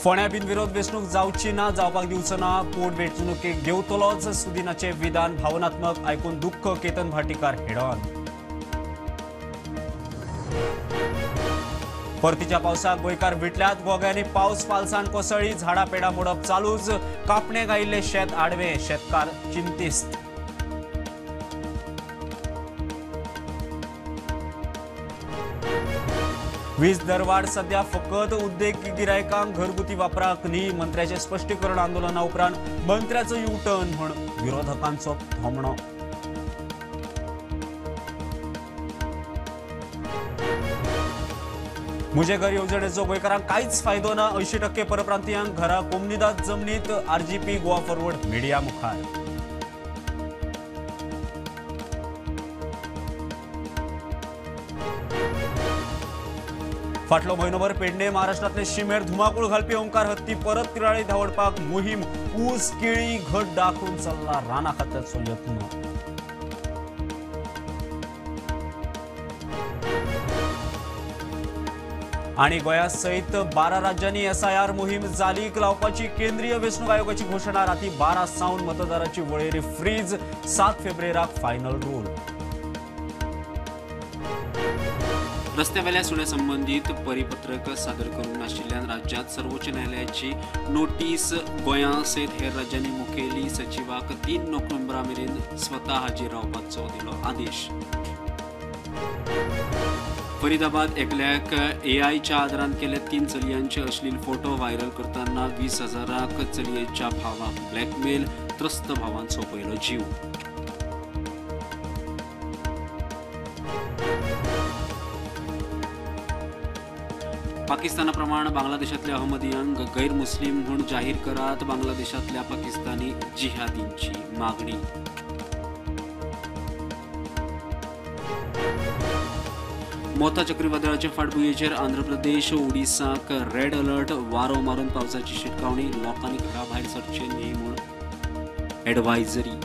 फोंड्या बिनविरोध वेंचणूक जावची ना, जावपाक दिवचो ना, पोट वेंचणुकेक घेवतलोच, सुदिनाचें विधान भावनात्मक, आयकून दुख्ख, केतन भाटीकार हेडॉन। परतीच्या पावसाक गोंयकार विटल्यात, गोग्यांनी पावस पालसाण कोसळ्ळी, झाडां पेडां मोडप चालूच, कापणेक आयिल्लें शेत आडवें, शेतकार चिंतेस्त। वीज दरवाढ सध्या फकत उद्देग गिरायकांक घरगुती वापराक न्ही, मंत्र्याचें स्पश्टीकरण आंदोलना उपरांत मंत्र्याचो यू टर्न म्हूण विरोधकांचो थोमणो। मुझे घर येवजणेचो गोंयकारांक कांयच फायदो ना, 80% परप्रांतीयांक घरा कोमनिदाद जमनीत, आरजीपी गोवा फॉरवर्ड मिडिया मुखार। फाटलो म्हयनोभर पेडणे महाराष्ट्रांतले शिमेर धुमाकूळ घालपी ओंकार हत्ती परत तिराळी धांवडपाक मोहीम, ऊस केळी घट दाखोवन चल्ला राना खात्याचो यत्न। आणि गोंया सयत 12 राज्यांनी एसआयआर मोहीम चालीक लावपाची केंद्रीय वेंचणूक आयोगाची घोशणा, राती 12 सावन मतदाराची वळेरी फ्रीज, 7 फेब्रुवारीक फायनल रूल। रस्त्यावेल्या सुण्या संबंदीत परिपत्रक सादर करूंक नाशिल्ल्यान राज्यांत सर्वोच्च न्यायालयाची नोटीस, गोंया सयत हेर राज्यांनी मुखेली सचिवाक 3 नोव्हेंबरा मेरेन स्वता हाजीर रावपाचो दिलो आदेश। फरीदाबाद एकल्याक एआयच्या आदारान केले 3 चलयांचे अश्लील फोटो व्हायरल करतना 20,000 चलयेच्या भावाक ब्लॅकमेल, त्रस्त भावान सोंपयलो जीव। पाकिस्ताना प्रमाण बांगलादेशातल्या अहमदियांक गैरमुस्लिम म्हूण जाहीर करात, बांगलादेशातल्या पाकिस्तानी जिहादींची मागणी। मोता चक्रीवादळाच्या फाटभुंयेचेर आंध्र प्रदेश ओडिसाक रेड अलर्ट, वारो मारून पावसाची शिटकावणी, लोकांनी घरा भायर सरचें न्ही म्हूण एडवायजरी।